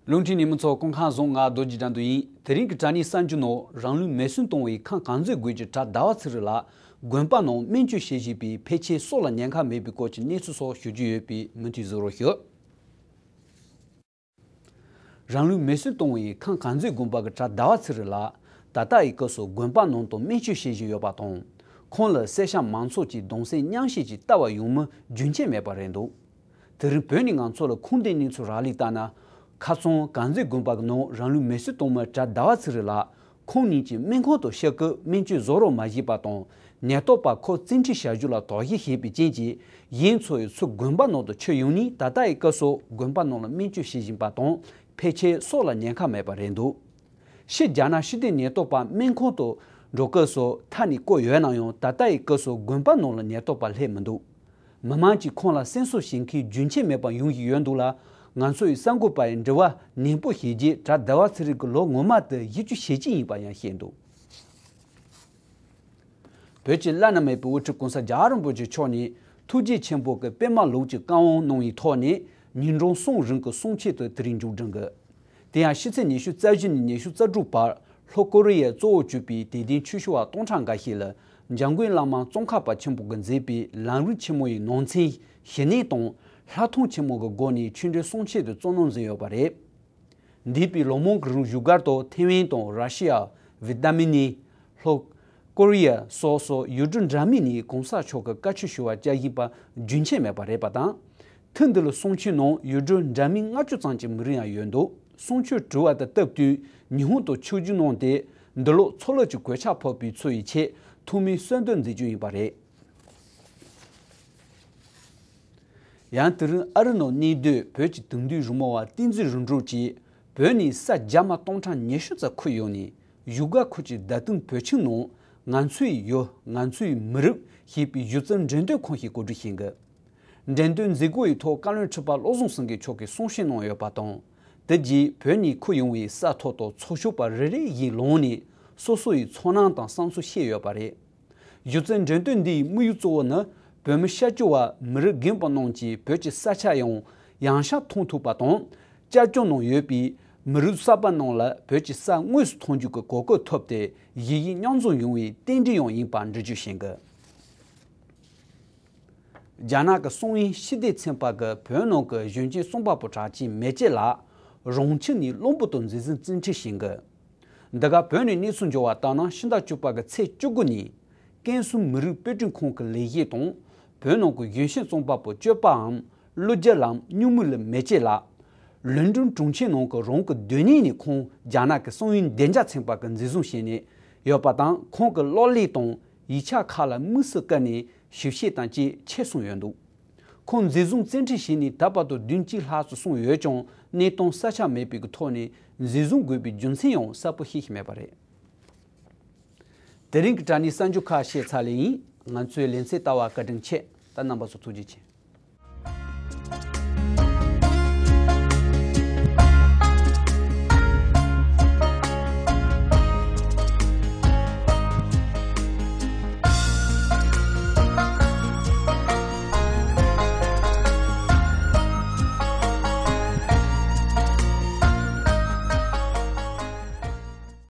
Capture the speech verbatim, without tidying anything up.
རླུང་འཕྲིན་ཉན་མི་ཚོ་སྐུ་ཁམས་བཟང་། ང་རྡོ་རྗེ་དགྲ་འདུལ་ཡིན། དེ་རིང་གི་དྲ་བརྙན་གསར་འགྱུར་ནང་རང་ལུས་མེར་སྲེག་གཏོང་བའི་ཁམས་གངས་འཛིན་དགོན་གྱི་གྲྭ་ཟླ་བ་ཚེ་རིང་ལགས་དགོན་པ་ནང་སྨན་བཅོས་བྱེད་བཞིན་པའི་ཕལ་ཆེར་སྲོག་ལ་ཉེན་ཁ་མེད་པའི་སྐོར་གྱི་གནས་ཚུལ་སོགས་ཞུ་རྒྱུ་ཡོད་པས་མུ་མཐུད་གཟིགས་རོགས་ཞུ། རང་ལུས་མེར་སྲེག་གཏོང་བའི་ཁམས་གངས་འཛིན་དགོན་པ་གི་གྲྭ་ཟླ་བ་ཚེ་རིང་ལགས་ད་ལྟ་ཡི་སྐབས་སུ་དགོན་པ་ནང་དུ་སྨན་བཅོས་བྱེད་བཞིན་ཡོད་པ་དང་། ཁོང་ལ་བསད་གཤགས་མང་ཚོགས་ཀྱིས་གདུང་སེམས་མཉམ་བསྐྱེད་ཀྱི་ལྟ་བ་ཡོང་མིན་རྒྱུན་ཆད་མེད་པ་རེད་འདུག་དེ་རིང་བོད་ནས་ང་ཚོ་ལ་ཁུངས་ལྡན་གནས་ཚུལ་རག་ལས་ལྟར་ན། ཁ་སང་གངས་འཛིན་དགོན་པ་གི་ནང་རང་ལུས་མེར་སྲེག་གཏོང་མི་གྲྭ་ཟླ་བ་ཚེ་རིང་ལགས་ཁོང་ཉིད་ཀྱི་སྨན་ཁང་དུ་ཞག་གི་སྨན་བཅོས་བཟོ་རོགས་མ་བྱས་པ་དང་། ཉེན་རྟོག་པ་ཁོ་བཙན་ཁྲིད་བྱ་རྒྱུ་ལ་དོགས་གཞི་བྱས་པའི་རྐྱེན་གྱིས་ཡིན་ཚོ་ཡི་ཚུར་དགོན་པ་ནང་དུ་ཁྱེར་ཡོང་ནས་ད་ལྟ་ཡི་སྐབས་སུ་དགོན་པ་ནང་ལ་སྨན་བཅོས་བྱེད་བཞིན་པ་དང་ཕལ་ཆེར་སྲོག་ལ་ཉེན་ཁ་མེད་པ་རེད་འདུག་ཕྱི་རྒྱ་ནག་ཕྱི་སྡོད་ཉེན་རྟོག་པ་སྨན་ཁང་དུ་འགྲོ་སྐབས་སུ་མཐའ་ནས་བསྐོར་ཡོད་ན་ཡང་ད་ལྟ་ཡི་སྐབས་སུ་དགོན་པ་ནང་ལ་ཉེན་རྟོག་པ་སླེབས་མི་འདུག་མི་མང་གིས་ཁོང་ལ་སེམས་གསོ་བྱེད་མཁན་རྒྱུན་ཆད་མེད་པར་ཡོང་བཞིན་ཡོད་འདུག་ལ། ང་ཚོ་ཡི་གསར་འགོད་པ་ཡི་འདྲི་བ་ནན་པོ་བྱས་རྗེས་གྲྭ་ཟླ་བ་ཚེ་རིང་གི་ལོ་ངོ་མ་དེ་བཞི་བཅུ་ཞེ་གཅིག་ཡིན་པ་ཡང་བཤད་འདུག་བོད་ཀྱི་བླ་ན་མེད་པའི་དབུ་ཁྲིད་གོང་ས་རྒྱལ་བ་རིན་པོ་ཆེ་མཆོག་ནས་ཐུགས་རྗེ་ཆེན་པོ་གི་པད་མ་ལུགས་ཀྱི་བཀའ་དབང་གནང་བའི་ཐོག་ནས་ཉིན་གྲངས་གསུམ་རིང་གི་གསུང་ཆོས་དེ་དེ་རིང་མཇུག་སྒྲིལ་གི། དེ་ཡང་ཕྱི་ཚེས་ཉི་ཤུ་རྩ་བཞི་ནས་ཉི་ཤུ་རྩ་དྲུག་བར་ལྷོ་ཀོ་རི་ཡའི་གཙོ་བོ་གྱུར་པའི་དད་ལྡན་ཆོས་ཞུ་བ་སྟོང་ཕྲག་འགའ་ཞིག་ལ་འཇམ་མགོན་བླ་མ་ཙོང་ཁ་པ་ཆེན་པོ་གིས་མཛད་པའི་ལམ་རིམ་ཆེན་མོ་ཡི་ནང་ཚན་ཞི་གནས་དང་ལྷག་མཐོང་ཆེན་མོ་གི་སྒོ་ནས་ཆོས་འབྲེལ་གསུང་ཆོས་དེ་གཙོ་གནད་མཛད་ཡོད་པ་རེད། འདས་པའི་ལོ་མང་གི་རིང་བཞུགས་སྒར་དུ་ཐེ་ཝན་དང་ར་ཤི་ཡ། ཝི་ཏ་མི་ནི། ལྷོ་ཀོ་རི་ཡ་སོགས་སུ་ཡུལ་གྲུ་འདྲ་མིན་ནས་གོང་ས་མཆོག་གི་བཀའ་ཆོས་ཞུ་བར་བཅར་བཞིན་པ་རྒྱུན་ཆད་མེད་པ་རེད་པ་དང་། ཐེངས་འདི་ལ་གསུང་ཆོས་ནང་ཡུལ་གྲུ་འདྲ་མིན་ལྔ་བཅུ་ཙམ་གྱི་མི་རིགས་ཡང་ཡོད་འདུག་གསུང་ཆོས་གྲུབ་པ་དང་སྟབས་བསྟུན་ཉི་ཧོང་དུ་ཆིབས་བསྒྱུར་གནང་སྟེ་འདི་ལོ་མཚོ་ལྷོ་གི་གོད་ཆག་ཕོག་པའི་ཚོ་ཡི་ཆེད་ཐུགས་སྨོན་གསོལ་འདེབས་མཛད་རྒྱུ་ཡིན་པ་རེད། ཡང་དེ་རིང་ཨ་རི་ནང་གནས་སྡོད་བོད་ཀྱི་དེང་དུས་རི་མོ་བ་བསྟན་འཛིན་རིག་འཕྲུལ་གྱིས་བོད་ནས་ས་རྒྱ་མ་སྟོང་ཕྲག་ཉི་ཤུ་ཙམ་ཁུར་ཡོང་ནས་བཞུགས་སྒར་ཁུལ་གྱི་བརྡ་དོན་བོད་ཁྱིམ་ནང་ང་ཚོའི་ཡུལ་ང་ཚོའི་མི་རིགས་ཞེས་པའི་སྒྱུ་རྩལ་འགྲེམས་སྟོན་ཁང་ཞིག་གོ་སྒྲིག་བྱེད་འགོ། འགྲེམས་སྟོན་མཛད་སྒོ་ཡི་ཐོག་བཀའ་བློན་ཁྲི་པ་བློ་བཟང་སེང་གེ་མཆོག་གིས་གསུང་བཤད་གནང་ཡོད་པ་དང་། དེ་རྗེས་བོད་ནས་ཁུར་ཡོང་བའི་ས་ཐོག་ཏུ་ཚོགས་ཞུགས་པ་རེ་རེ་བཞིན་ལངས་ནས་སོ་སོ་ཡི་ཚོར་སྣང་དང་བསམ་ཚུལ་བཤད་ཡོད་པ་རེད། སྒྱུ་རྩལ་འགྲེམས་སྟོན་འདིའི་དམིགས་ཡུལ་གཙོ་བོ་ནི་བོད་མི་ཤར་བསྐྱོད་པ་མི་རིགས་རྒན་པ་རྣམས་ཀྱིས་བོད་ཀྱི་ས་ཆ་ཡང་ཡང་ཤར་མཐོང་ཐུབ་པ་དང་། བཅའ་སྐྱོང་ནང་ཡོད་པའི་མི་རིགས་གསར་པ་རྣམས་ལ་བོད་ཀྱི་ས་དངོས་སུ་མཐོང་རྒྱུ་གི་གོ་སྐབས་ཐོབ་སྟེ་གཞིས་བྱེས་མཉམ་འཛོམས་ཡོང་བའི་རྟེན་འབྲེལ་ཡང་ཡིན་པ་འགྲེལ་བརྗོད་བྱེད་འགོ། རྒྱ་ནག་གི་སང་ཉིན་ཕྱི་སྡོད་ཚན་པ་གིས་བོད་ནང་གི་གཞོན་སྐྱེས་རྩོམ་པ་པོ་གྲགས་ཅན་མེ་ལྕེ་ལགས་རང་ཁྱིམ་ནས་བློན་པོ་དང་མཛའ་བརྩེ་བཙན་ཁྲིད་བྱེད་འགོ། འདི་ག་བོད་ནས་གནས་ཚུལ་འབྱོར་བ་ལྟར་ན་ཕྱི་ཟླ་བཅུ་པ་གི་ཚེས་བཅུ་དགུ་ཉིན་ཀན་སུའུ་མི་རིགས་དཔེ་སྐྲུན་ཁང་གི་ལས་བྱེད་དང་བོད་ནང་གི་གཞོན་ཤིང་རྩོམ་པ་པོ་སྤྱོད་པའམ་ཀླུ་རྒྱལ་ལམ་སྨྱུག་མིག་ལ་མེ་ལྕེ་ལགས་ལོན་ཀྲུན་གྲོང་ཁྱེར་ནང་གི་རང་གི་སྡོད་གནས་ནས་ཁོང་རྒྱ་ནག་གི་སང་ཉིན་བདེ་འཇགས་ཚན་པ་གིས་འཛིན་བཟུང་བྱས་ནས་ཡོད་པ་དང་ཁོང་གི་གློག་ཀླད་དང་ཡིག་ཆ་ཁག་ལ་དམིགས་སུ་བཀར་ནས་ཞིབ་བཤེར་དང་བཅས་ཆེད་སོང་ཡོད་འདུག་ཁོང་འཛིན་བཟུང་བཙན་ཁྲིད་བྱས་ནས་ད་བར་དུ་བདུན་གཅིག་ལྷག་ཙམ་སོང་ཡོད་ཀྱང་གནས་སྟངས་གསལ་ཆ་མེད་པའི་ཐོག་ནས་འཛིན་བཟུང་དགོས་པའི་རྒྱུ་མཚན་ཡང་གསལ་པོ་ཤེས་ཀྱི་མེད་པ་རེད། དེ་རིང་གི་དྲ་བརྙན་གསར་འགྱུར་ཁག་བཤད་ཚར་ལེ་ཡིན། ང་ཚོའི་ལེ་ཚན་ལྟ་བར་བཀའ་དྲིན་ཆེ། ད་རྣམ་པ་ཚོ་ཐུགས་རྗེ་ཆེ།